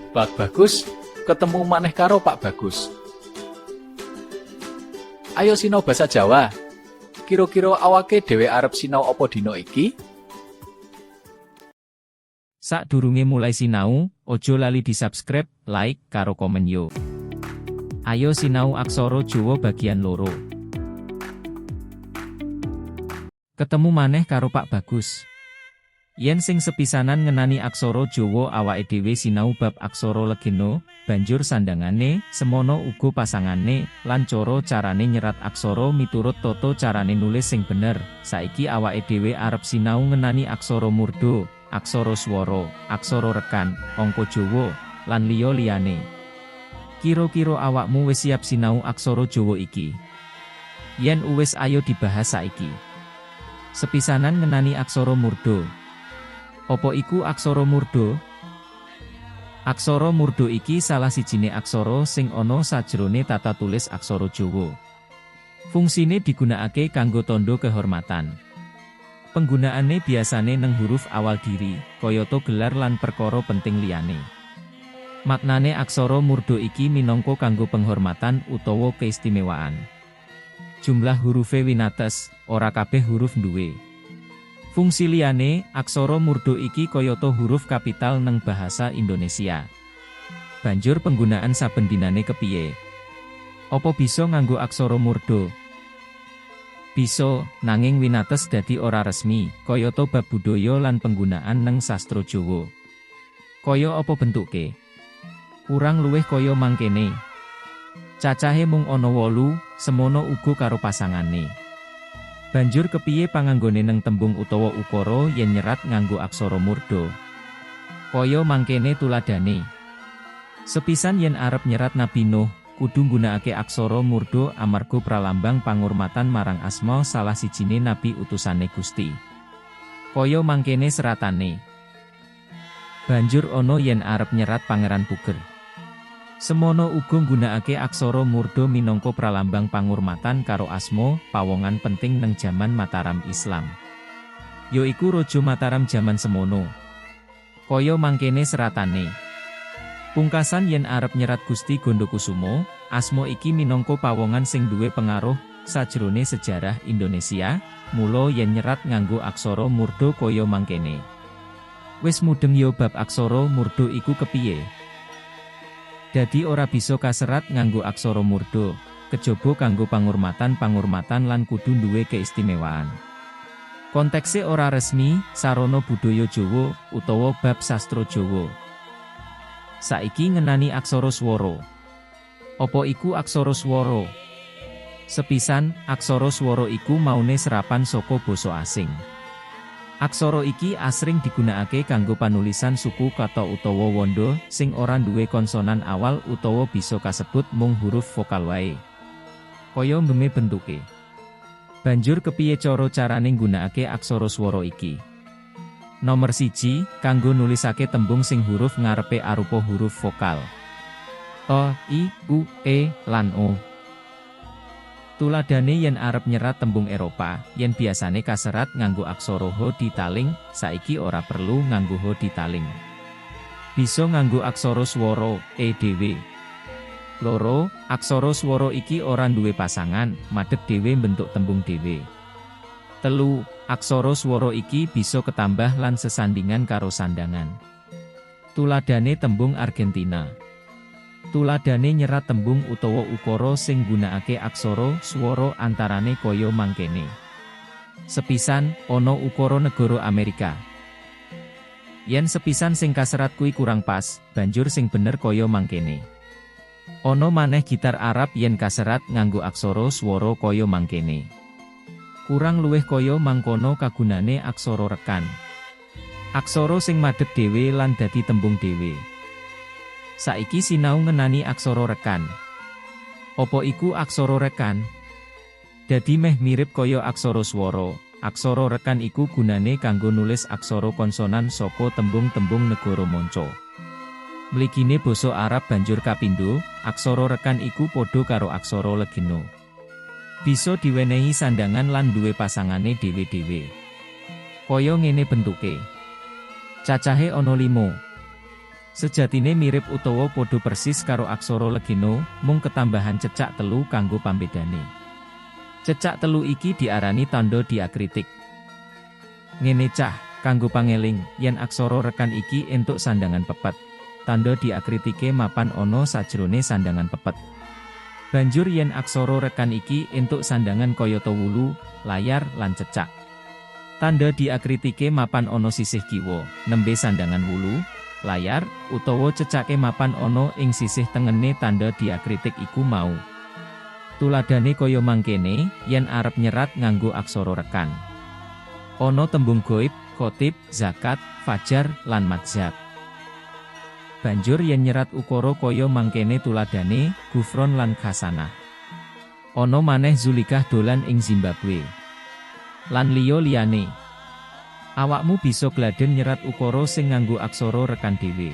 Pak Bagus, ketemu maneh karo Pak Bagus. Ayo sinau basa Jawa. Kira-kira awake dhewe arep sinau apa dina iki? Sadurunge mulai sinau, ojo lali di subscribe, like, karo komen yo. Ayo sinau aksara Jawa bagian loro. Ketemu maneh karo Pak Bagus. Yen sing sepisanan ngenani aksara Jawa, awake dhewe sinau bab aksara legena, banjur sandangane, semono uga pasangane, lan cara carane nyerat aksara miturut tata carane nulis sing bener. Saiki awake dhewe arep sinau ngenani aksara murda, aksara swara, aksara rekan, angka Jawa, lan liya liyane. Kira-kira awakmu wis siap sinau aksara Jawa iki? Yen uwis, ayo dibahas saiki. Sepisanan ngenani aksara murda. Apa iku aksara murda? Aksara murda iki salah sijine aksara sing ana sajrone tata tulis aksara Jawa. Fungsine digunakake kanggo tandha kehormatan. Penggunaane biasane neng huruf awal diri, kayata gelar lan perkara penting liyane. Maknane, aksara murda iki minangka kanggo penghormatan utawa keistimewaan. Jumlah hurufe winates, ora kabeh huruf duwe. Fungsi liyane, aksara murda iki kayata huruf kapital neng bahasa Indonesia. Banjur penggunaan saben dinane kepiye? Apa bisa nganggo aksara murda? Bisa, nanging winates, dadi ora resmi, kayata bab budaya lan penggunaan neng sastra Jawa. Kaya apa bentuke? Kurang luwih kaya mangkene. Cacahe mung ana 8, semono uga karo pasangane. Banjur kepiye panganggone neng tembung utawa ukara yen nyerat nganggo aksara murda? Kaya mangkene tuladhane. Sepisan, yen arep nyerat Nabi Nuh, kudu nggunakake aksara murda amarga pralambang pangurmatan marang asma salah sijine nabi utusane Gusti. Kaya mangkene seratane. Banjur ana yen arep nyerat Pangeran Puger. Semono uga nggunakake aksara murda minangka pralambang pangurmatan karo asma pawongan penting neng jaman Mataram Islam. Yaiku Raja Mataram jaman semono. Kaya mangkene seratane. Pungkasan, yen arep nyerat Gusti Gondokusumo, asma iki minangka pawongan sing duwe pengaruh sajrone sejarah Indonesia, mula yen nyerat nganggo aksara murda kaya mangkene. Wis mudeng yo bab aksara murda iku kepiye? Dadi ora bisa kaserat nganggo aksara murda, kejaba kanggo pangurmatan-pangurmatan lan kudu duwe keistimewaan. Kontekse ora resmi, sarana budaya Jawa, utawa bab sastra Jawa. Saiki ngenani aksara swara. Apa iku aksara swara? Sepisan, aksara swara iku maune serapan saka basa asing. Aksara iki asring digunakake kanggo panulisan suku kata utawa wanda sing ora duwe konsonan awal utawa bisa kasebut mung huruf vokal wae. Kaya meme bentuke. Banjur kepiye cara carane nggunakake aksara swara iki? Nomor 1, kanggo nulisake tembung sing huruf ngarepe arupa huruf vokal. A, I, U, E, lan O. Tuladhane, yen arep nyerat tembung Eropa, yen biasane kaserat nganggo aksara H ditaling, saiki ora perlu nganggo H ditaling. Bisa nganggo aksara swara, E dhewe. Loro, aksara swara iki ora duwe pasangan, madeg dhewe, bentuk tembung dhewe. Telu, aksara swara iki bisa ketambah lan sesandingan karo sandangan. Tuladhane tembung Argentina. Tuladhane nyerat tembung utawa ukara sing nggunakake aksara swara antarane kaya mangkene. Sepisan, ana ukara negara Amerika. Yen sepisan sing kaserat kuwi kurang pas, banjur sing bener kaya mangkene. Ana maneh gitar Arab yen kaserat nganggo aksara swara kaya mangkene. Kurang luwih kaya mangkono kagunane aksara rekan. Aksara sing madeg dhewe lan dadi tembung dhewe. Saiki sinau ngenani aksara rekan. Apa iku aksara rekan? Dadi meh mirip kaya aksara swara, aksara rekan iku gunane kanggo nulis aksara konsonan saka tembung-tembung negara manca. Mligine basa Arab. Banjur kapindho, aksara rekan iku padha karo aksara legena. Bisa diwenehi sandangan lan duwe pasangane dhewe-dhewe. Kaya ngene bentuke. Cacahe ana 5. Sejatine mirip utawa padha persis karo aksara legena, mung ketambahan cecak telu kanggo pambedane. Cecak telu iki diarani tandha diakritik. Ngene cah, kanggo pangeling, yen aksara rekan iki entuk sandhangan pepet, tandha diakritike mapan ana sajrone sandhangan pepet. Banjur yen aksara rekan iki entuk sandhangan kayata wulu, layar lan cecak, tandha diakritike mapan ana sisih kiwa, nembe sandhangan wulu, layar, utawa cecake mapan ana ing sisih tengene tandha diakritik iku mau. Tuladhane kaya mangkene, yen arep nyerat nganggo aksara rekan. Ana tembung goib, khotib, zakat, fajar, lan madzhab. Banjur yen nyerat ukara kaya mangkene tuladhane, gufron lan khasanah. Ana maneh Zulikah dolan ing Zimbabwe. Lan liya liyane. Awakmu bisa gladen nyerat ukara sing nganggo aksara rekan dhewe.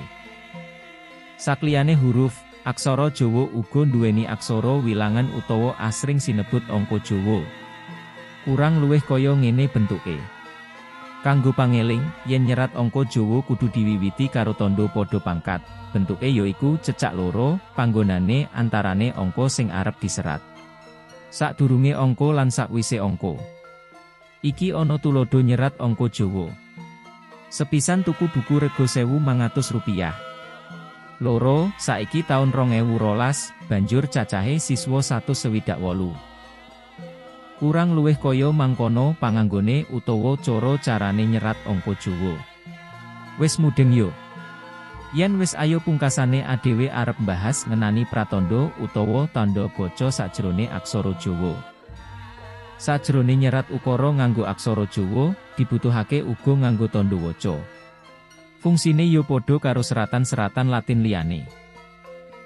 Sakliyane huruf, aksara Jawa uga nduweni aksara wilangan utawa asring sinebut angka Jawa. Kurang luwih kaya ngene bentuke. Kanggo pangeling, yen nyerat angka Jawa kudu diwiwiti karo tandha padha pangkat. Bentuke yaiku cecak loro, panggonane antarane angka sing arep diserat. Sadurunge angka lan sakwise angka. Iki ana tuladha nyerat angka Jawa. Sepisan tuku buku rega 1.500 rupiah. Loro, saiki taun 2012, banjur cacahe siswa 168. Kurang luwih kaya mangkono panganggone utawa cara carane nyerat angka Jawa. Wis mudheng yo. Yen wis ayo pungkasane adewe arep mbahas ngenani pratandha utawa tandha baca sajrone aksara Jawa. Sajrone nyerat ukara nganggo aksara Jawa, dibutuhake uga nganggo tandha waca. Fungsine ya padha karo seratan-seratan Latin liyane.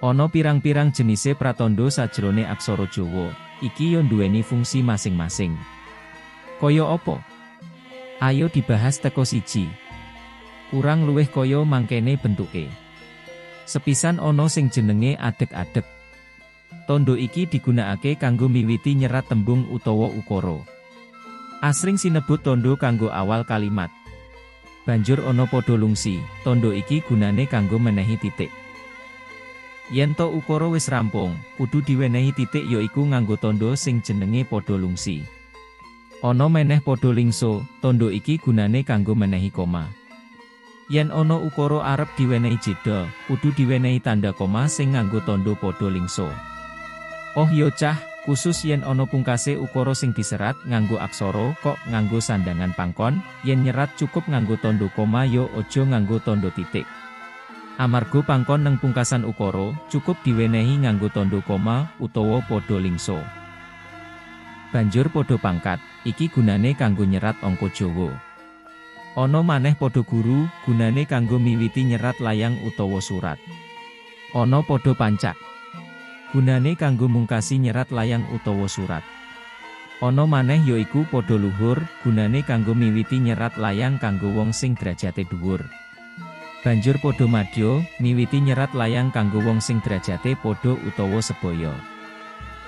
Ana pirang-pirang jenise pratandha sajrone aksara Jawa, iki ya nduweni fungsi masing-masing. Kaya apa? Ayo dibahas teko siji. Kurang luwih kaya mangkene bentuke. Sepisan ana sing jenenge adeg-adeg. Tandha iki digunakake kanggo miwiti nyerat tembung utawa ukara. Asring sinebut tandha kanggo awal kalimat. Banjur ana padha lungsi, tandha iki gunane kanggo menehi titik. Yen to ukara wis rampung, kudu diwenehi titik yaiku nganggo tandha sing jenenge padha lungsi. Ana meneh padha lingso, tandha iki gunane kanggo menehi koma. Yen ana ukara arep diwenehi jeda, kudu diwenehi tanda koma sing nganggo tandha padha lingso. Oh yo cah, khusus yen ana pungkase ukara sing diserat nganggo aksara kok nganggo sandhangan pangkon, yen nyerat cukup nganggo tandha koma yo aja nganggo tandha titik. Amarga pangkon neng pungkasan ukara, cukup diwenehi nganggo tandha koma utawa padha lingso. Banjur padha pangkat, iki gunane kanggo nyerat angka Jawa. Ana maneh padha guru, gunane kanggo miwiti nyerat layang utawa surat. Ana padha pancak, gunane kanggo mungkasi nyerat layang utawa surat. Ana maneh yaiku padha luhur, gunane kanggo miwiti nyerat layang kanggo wong sing derajate dhuwur. Banjur padha madya, miwiti nyerat layang kanggo wong sing derajate padha utawa sebaya.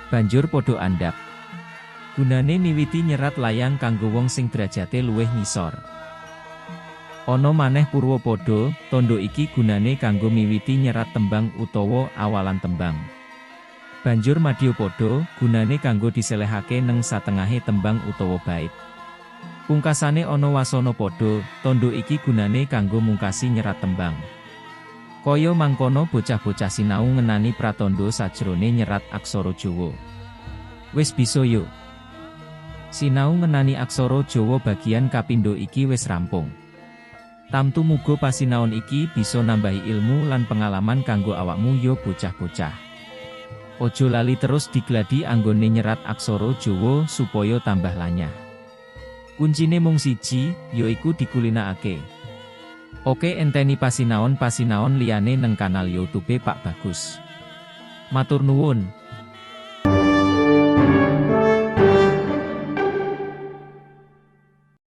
Banjur padha andhap, gunane miwiti nyerat layang kanggo wong sing derajate luwih ngisor. Ana maneh purwapada, tandha iki gunane kanggo miwiti nyerat tembang utawa awalan tembang. Banjur madyapada, gunane kanggo diselehake neng satengahe tembang utawa bait. Pungkasane ana wasana padha, tandha iki gunane kanggo mungkasi nyerat tembang. Kaya mangkono bocah-bocah sinau ngenani pratandha sajrone nyerat aksara Jawa. Wis bisa yo. Sinau ngenani aksara Jawa bagian kapindho iki wis rampung. Tamtu muga pasinaon iki bisa nambahi ilmu lan pengalaman kanggo awakmu yo bocah-bocah. Ojo lali terus digladi anggone nyerat aksara Jawa supaya tambah lanyah. Kuncine mung siji, yaiku dikulinakake. Oke, enteni pasinaon-pasinaon liyane neng kanal YouTube Pak Bagus. Matur nuwun.